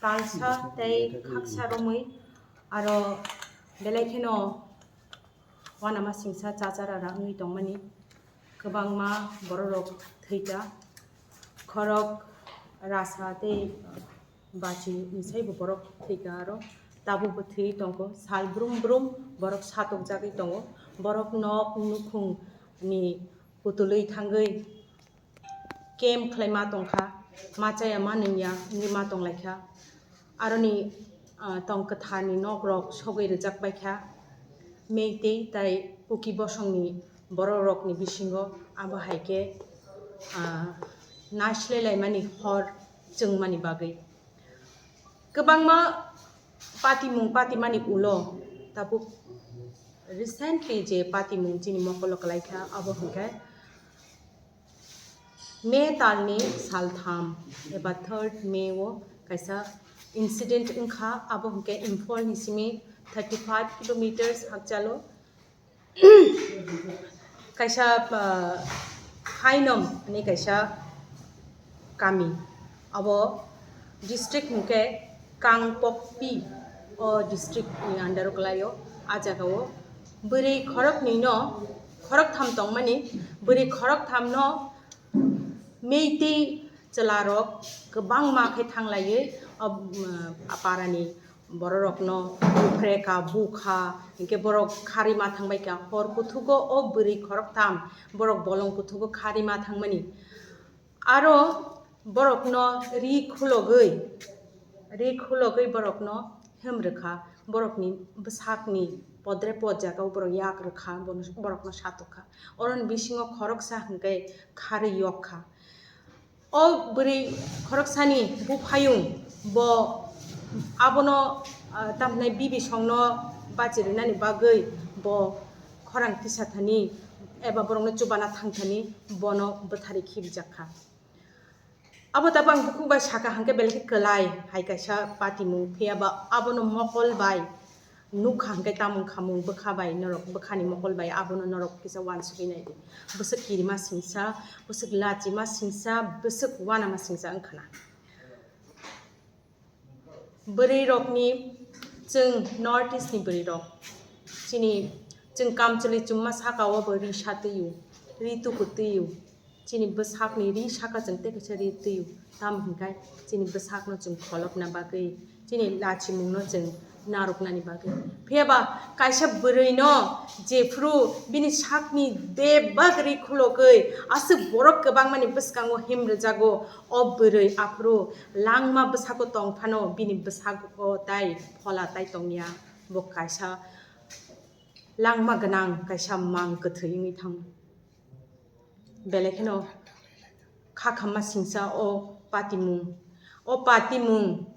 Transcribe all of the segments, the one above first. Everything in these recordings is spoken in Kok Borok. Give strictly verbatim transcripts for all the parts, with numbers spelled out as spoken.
Talsa tei khaksa romwi aro belai kheno uanama singsa chachara wngwi tongmani kwbangma bororok thwikha. Khorok rasa tei bachi ni saibo borok thwikha, aro tabukbo thwi tongkho. Sal brum brum borok satokjagwi tongo. Borok nok nukhung ni kutulwi thangwi camp khlai ma tongkha, ma chaya ma nungya wngwi ma tonglaikha. Aroni, ah, tong kwtharni nokrok sogwi rwjak baikha. Meitei tai Kuki bosongni bororokni bisingo abo hai khe, ah, naislailaimani hor chwngmani bagwi. Kwbangma patimung patimani ulo tabuk recently je patimung chini mokolo kwlaikha, abo hwnkhe May talni saltham eba third May o kaisa incident wngkha, abo hwnkhe Imphal ni simi thirty five kilometers hakchalo kaisa, ah, Hainom hinwi kaisa kami. Abo district hwnkhe Kangpokpi, o district ni under o kwlaio. A jaga o bwrwi khoroknwi no, khoroktham tongmani, bwrwi khoroktham no Meitei chwlarok kwbangma khe thanglaiwi, o, um, parani bororokno buphreka, bukha, hinkhe borok kharwi ma thangbaikha. Hor kuthugo o bwrwi khoroktham borok bolong kuthugo kharwi ma thangmani. Aro borokno ri khulogwi, ri khulogwi borokno himrwkha, borokni bwsakni podre pod jagao borok yak rwkha, bono, borokno satokha. Oroni bisingo khoroksa hwnkhe kharwi yokkha. O bwrwi khoroksani buphayung bo abono, ah, tamhinai bibisongno bachirinani bagwi bo khorang tisathani eba borokno chubana thangthani bono bwthari khibijakha. Abo tabuk ang bukhuk bai sakha hwnkhe belai khe kwlai hai kaisa patimung, phiya ba abono mokol bai nukha hwnkhe tamo wngkha mung bwkha bai norok, bwkhani mokol bai abono norok kisa uansugwi naidi. Bwswk kirima singsa, bwswk lachima singsa, bwswk uanama singsa wngkhana. Bwrwi rokni, chwng North East ni bwrwi rok, chini, chwng kamchwlwi chumma saka o bo ri sa twi o, ri tuku twi o. Chini bwsakni ri saka chwng tei kaisa ri twi o. Tamo hwnkhe chini bwsakno chwng kholopna bagwi, chini lachimungno chwng narwknani bagwi. Phiya ba kaisa bwrwino jephru bini sakni bebak ri khulogwi aswk borok kwbangmani bwskango himrwjago, o bwrwi aphuru langma bwsako tong phano bini bwsako tai phola tai tongya. Bo kaisa langma gwnang kaisa mang kwthwi wngwi thango. Belai kheno khakhamma singsa o patimung. O patimung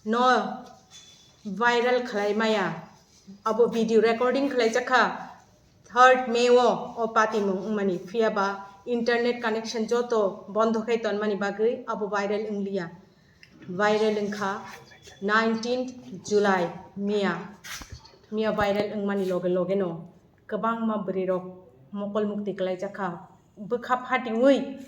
no viral khlai maya. Abo video recording khlai jakha third May o, o patimung wngmani. Phiya ba internet connection joto bondo khai tonmani bagwi abo viral wngliya. Viral wngkha nineteenth July, miya. Miya viral wngmani loge loge no kwbangma bwrwi rok mokol mukti kwlai jakha, bwkha phatiwi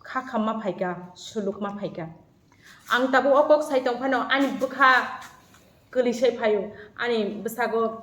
khakhamma phaikha, sulukma phaikha. Ang tabuk o kok sai tong phano ani bwkha kwlwi sai phaio, ani bwsago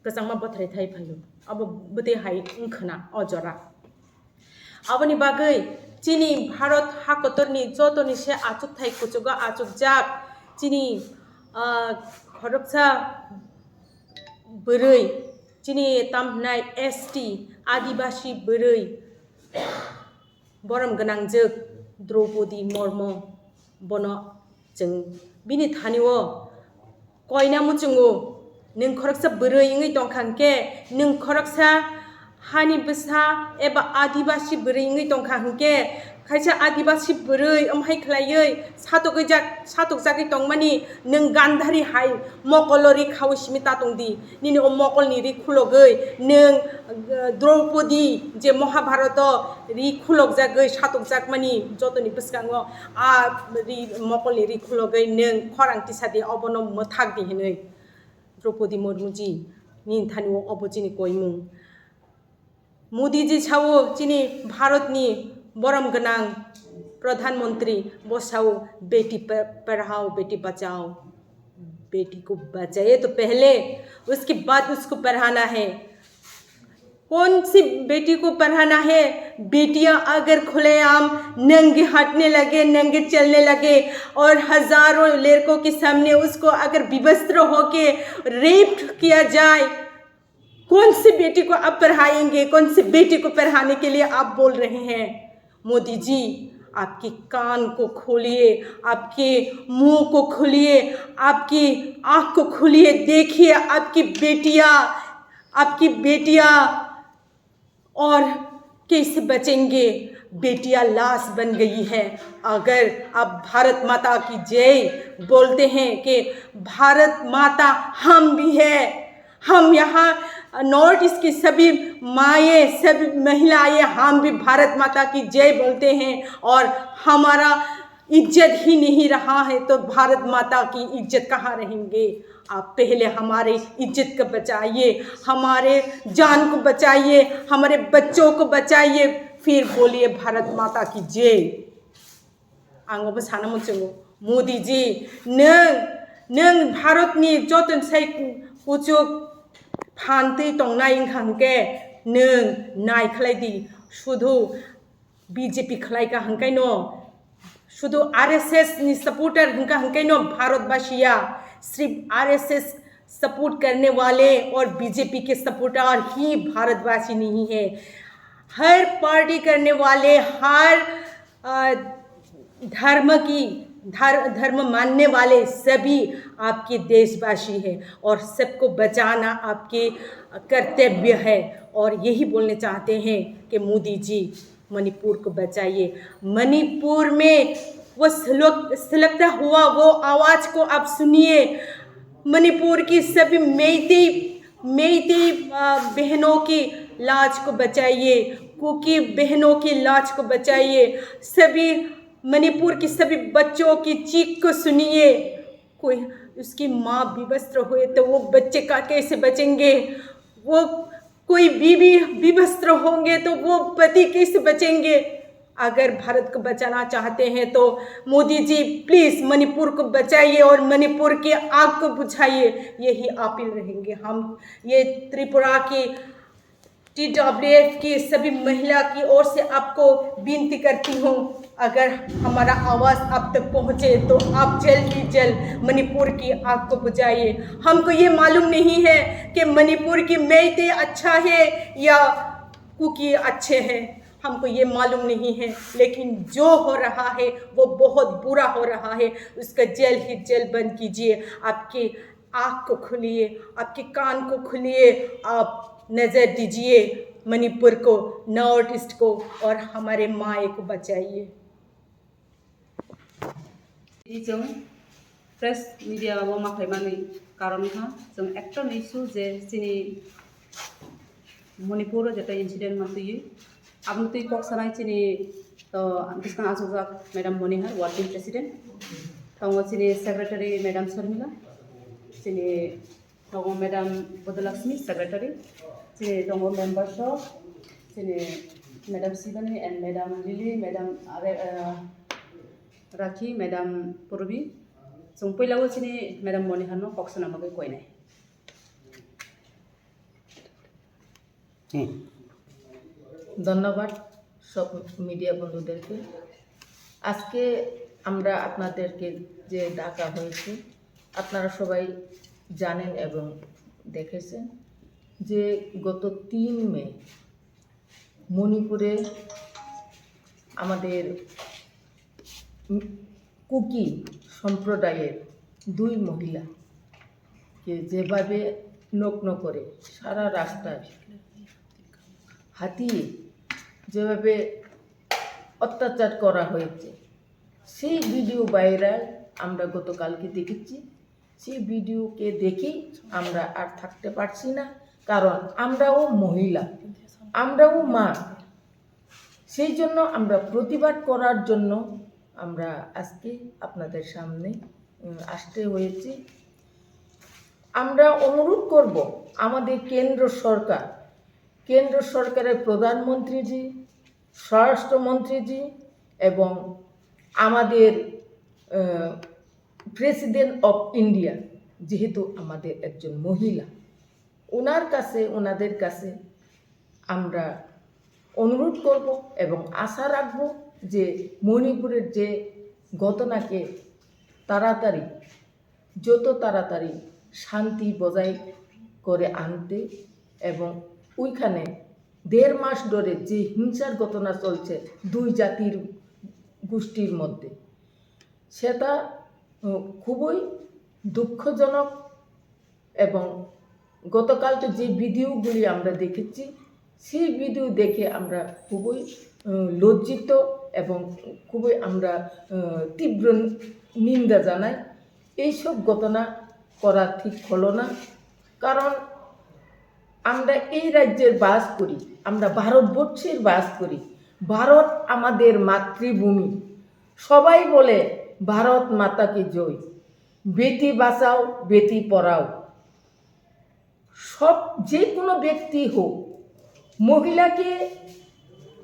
kwchangma bothrai thai phaio, abo bwtwi hai wngkhwna o jora. Aboni bagwi chini Bharat hakotorni jotoni se achukthai kuchugo achukjak chini, ah, khoroksa bwrwi, chini tamhinai S T, Adibasi bwrwi, borom gwnangjwk Draupadi Murmu, bono chwng bini thani o koina muchungo, nwng khoroksa bwrwi wngwi tongkha hwnkhe, nwng khoroksa hani bwsa eba Adibasi bwrwi wngwi tongkha hwnkhe, kaisa Adibasi bwrwi wmhai khlaiwi satokjak, satokjagwi tongmani nwng Gandhari hai mokolo ri khaui simi ta tongdi. Nini o mokolni ri khulogwi nwng, uh, Draupadi je Mahabharato ri khulokjagwi satokjakmani jotoni bwskango a ri mokolni ri khulogwi nwng khorang tisadi obono mwthakdi hinwi Draupadi Murmuji nini thani o obo chini koimung. Modiji sao chini Bharatni borom gwnang प्रधानमंत्री वो साउ बेटी प-, पढ़ाओ, बेटी बचाओ। बेटी को बचाइए तो पहले, उसके बाद उसको पढ़ाना है। कौन सी बेटी को पढ़ाना है? बेटियां अगर खुलेआम नंगे हटने लगे, नंगे चलने लगे और हजारों लड़कों के सामने उसको अगर विवस्त्र होके रेप किया जाए, कौन सी बेटी को आप पढ़ाएंगे? कौन सी बेटी को पढ़ाने के लिए आप बोल रहे हैं? मोदी जी, आपके कान को खोलिए, आपके मुंह को खोलिए, आपकी आंख को खोलिए। देखिए, आपकी बेटियां, आपकी बेटियां और कैसे बचेंगे? बेटियां लाश बन गई है। अगर आप भारत माता की जय बोलते हैं कि भारत माता हम भी है, हम यहाँ नॉर्थ ईस्ट की सभी माएँ, सभी महिलाएँ, हम भी भारत माता की जय बोलते हैं और हमारा इज्जत ही नहीं रहा है, तो भारत माता की इज्जत कहाँ रहेंगे? आप पहले हमारे इज्जत को बचाइए, हमारे जान को बचाइए, हमारे बच्चों को बचाइए, फिर बोलिए भारत माता की जय। Ang obo sana muchungo, Modi ji, nwng, nwng Bharat ni joto sai kuchuk phan twi tongnai wngkha hwnkhe nwng nai khlai di, sudhu B J P khlai kha hwnkhe no, sudhu R S S ni supporter hwnkha hwnkhe no Bharat basiya, sirf R S S support karne wale aur B J P ke supporter hi Bharat basi nahi hai. हर पार्टी करने वाले, हर, अ, धर्म की, धर-, धर्म मानने वाले सभी आपके देशवासी हैं और सबको बचाना आपके कर्तव्य है। और यही बोलने चाहते हैं कि मोदी जी, मणिपुर को बचाइए। मणिपुर में वो सुलग-, सुलगता हुआ वो आवाज़ को आप सुनिए। मणिपुर की सभी मेइतेई, मेइतेई, अ, बहनों की लाज को बचाइए, कुकी बहनों की लाज को बचाइए। सभी मणिपुर की सभी बच्चों की चीख को सुनिए। कोई उसकी माँ विवस्त्र हुए तो वो बच्चे का कैसे बचेंगे? वो कोई बीवी विवस्त्र होंगे तो वो पति कैसे बचेंगे? अगर भारत को बचाना चाहते हैं तो मोदी जी, प्लीज मणिपुर को बचाइए और मणिपुर की आग को बुझाइए। यही अपील रहेंगे हम। ये त्रिपुरा की T W F की सभी महिला की ओर से आपको विनती करती हूँ, अगर हमारा आवाज़ आप तक पहुँचे तो आप जल्द ही जल्द मणिपुर की आग को बुझाइए। हमको ये मालूम नहीं है कि मणिपुर की मेइतेई अच्छा है या कुकी अच्छे हैं, हमको ये मालूम नहीं है, लेकिन जो हो रहा है वो बहुत बुरा हो रहा है। उसका जल्द ही जल्द बंद कीजिए। आपकी आँख को खोलिए, आपके कान को खोलिए, आप नज़र दीजिए मणिपुर को, नॉर्थ ईस्ट को और हमारे माए को बचाइए। Chwng press media o ma khlaimani karon wngkha, chwng ekta issue je chini Manipur o jeta incident mantwi, aboni twi kok sanai chini to bwskang achukjak Madam Monihar, working president, tongo chini secretary Madam Sharmila, chini tongo Madam Bodolakshmi, secretary, chini tongo members rok, chini Madam Sibani and Madam Lily, Madam Are-, uh, Rakhi, Madam Purbi. Chwng puila o chini Madam Monihar no kok sana bagwi koinai. হুম। ধন্যবাদ সব মিডিয়া বন্ধুদেরকে। আজকে আমরা আপনাদেরকে যে ডাকা হয়েছে, আপনারা সবাই জানেন এবং দেখেছেন যে গত তিন মে মণিপুরে আমাদের কুকি সম্প্রদায়ের দুই মহিলাকে যেভাবে নগ্ন করে সারা রাস্তায় হাতিয়ে যেভাবে অত্যাচার করা হয়েছে, সেই ভিডিও ভাইরাল আমরা গতকালকে দেখেছি। সেই ভিডিওকে দেখেই আমরা আর থাকতে পারছি না, কারণ আমরাও মহিলা, আমরাও মা। সেই জন্য আমরা প্রতিবাদ করার জন্য আমরা আজকে আপনাদের সামনে, উম, আসতে হয়েছে। আমরা অনুরোধ করব আমাদের কেন্দ্র সরকার, কেন্দ্র সরকারের প্রধানমন্ত্রীজি, স্বরাষ্ট্রমন্ত্রীজি এবং আমাদের প্রেসিডেন্ট অফ ইন্ডিয়া, যেহেতু আমাদের একজন মহিলা, ওনার কাছে, ওনাদের কাছে আমরা অনুরোধ করব এবং আশা রাখব যে মণিপুরের যে ঘটনাকে তাড়াতাড়ি, যত তাড়াতাড়ি শান্তি বজায় করে আনতে এবং ওইখানে দেড় মাস ধরে যে হিংসার ঘটনা চলছে দুই জাতির গোষ্ঠীর মধ্যে, সেটা, উম, খুবই দুঃখজনক। এবং গতকালকে যে ভিডিওগুলি আমরা দেখেছি, সেই ভিডিও দেখে আমরা খুবই, উম, লজ্জিত এবং খুবই আমরা, উম, তীব্র নিন্দা জানাই। এইসব ঘটনা করা ঠিক হলো না, কারণ আমরা এই রাজ্যের বাস করি, আমরা ভারতবর্ষের বাস করি। ভারত আমাদের মাতৃভূমি। সবাই বলে, "ভারত মাতা কি জয়, বেটি বাঁচাও, বেটি পড়াও।" সব, যে কোনো ব্যক্তি হোক, মহিলাকে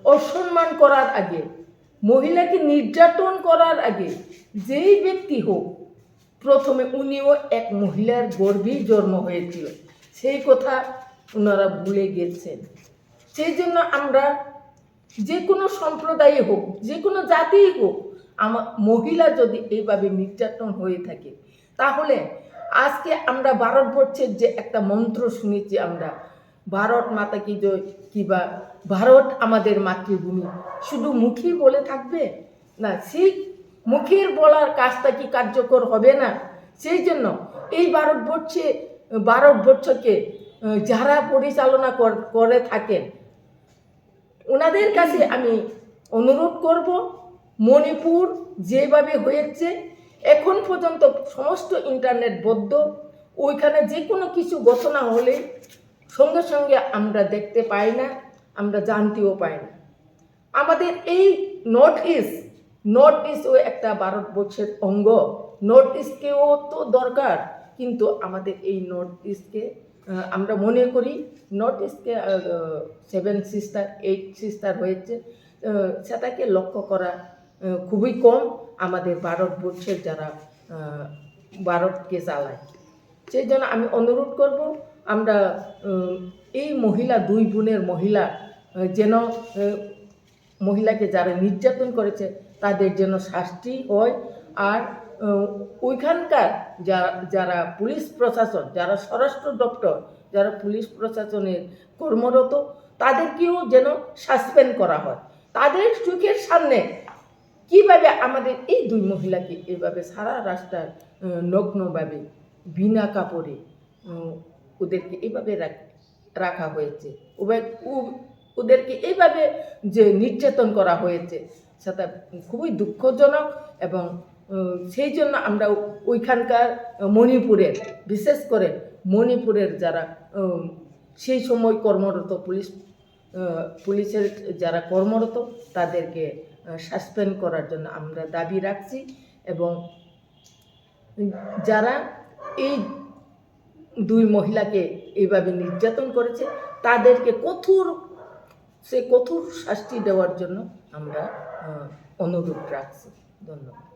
অসম্মান করার আগে, মহিলাকে নির্যাতন করার আগে, যেই ব্যক্তি হোক, প্রথমে উনিও এক মহিলার গর্ভেই জন্ম হয়েছিল, সেই কথা ওনারা ভুলে গেছেন। সেই জন্য আমরা যে কোনো সম্প্রদায়ই হোক, যে কোনো জাতিই হোক, আমার মহিলা যদি এইভাবে নির্যাতন হয়ে থাকে, তাহলে আজকে আমরা ভারতবর্ষের যে একটা মন্ত্র শুনেছি আমরা, "ভারত মাতা কি জয়" কিবা "ভারত আমাদের মাতৃভূমি", শুধু মুখেই বলে থাকবে? না, সেই মুখের বলার কাজটা কি কার্যকর হবে না? সেই জন্য এই ভারতবর্ষে, ভারতবর্ষকে, আহ, যারা পরিচালনা কর-, করে থাকেন, ওনাদের কাছে আমি অনুরোধ করব, মণিপুর যেভাবে হয়েছে, এখন পর্যন্ত সমস্ত ইন্টারনেট বন্ধ, ওইখানে যে কোনো কিছু ঘটনা হলে সঙ্গে সঙ্গে আমরা দেখতে পাই না, আমরা জানতেও পাই না। আমাদের এই নর্থ ইস্ট, নর্থ ইস্টও একটা ভারতবর্ষের অঙ্গ। নর্থ ইস্টকেও তো দরকার, কিন্তু আমাদের এই নর্থ ইস্টকে, আহ, আমরা মনে করি নর্থ ইস্টকে, আহ, সেভেন সিস্টার, এইট সিস্টার হয়েছে, আহ, সেটাকে লক্ষ্য করা, আহ, খুবই কম আমাদের ভারতবর্ষের যারা, আহ, ভারতকে চালায়। সেই জন্য আমি অনুরোধ করব, আমরা, উম, এই মহিলা, দুই বোনের মহিলা, আহ, যেন, আহ, মহিলাকে যারা নির্যাতন করেছে তাদের যেন শাস্তি হয়। আর, আহ, ওইখানকার যা-, যারা পুলিশ প্রশাসন, যারা স্বরাষ্ট্র দপ্তর, যারা পুলিশ প্রশাসনের কর্মরত, তাদেরকেও যেন সাসপেন্ড করা হয়। তাদের চোখের সামনে কিভাবে আমাদের এই দুই মহিলাকে এভাবে সারা রাস্তায়, আহ, নগ্নভাবে বিনা কাপড়ে, উম, ওদেরকে এভাবে রাখ-, রাখা হয়েছে, ওবে-, ও-, ওদেরকে এইভাবে যে নির্যাতন করা হয়েছে, সেটা খুবই দুঃখজনক। এবং, উম, সেই জন্য আমরা ওইখানকার মণিপুরের, বিশেষ করে মণিপুরের যারা, উম, সেই সময় কর্মরত পুলিশ, আহ, পুলিশের যারা কর্মরত, তাদেরকে, আহ, সাসপেন্ড করার জন্য আমরা দাবি রাখছি। এবং যারা এই দুই মহিলাকে এইভাবে নির্যাতন করেছে, তাদেরকে কঠোর, সে কঠোর শাস্তি দেওয়ার জন্য আমরা, আহ, অনুরোধ রাখছি। ধন্যবাদ।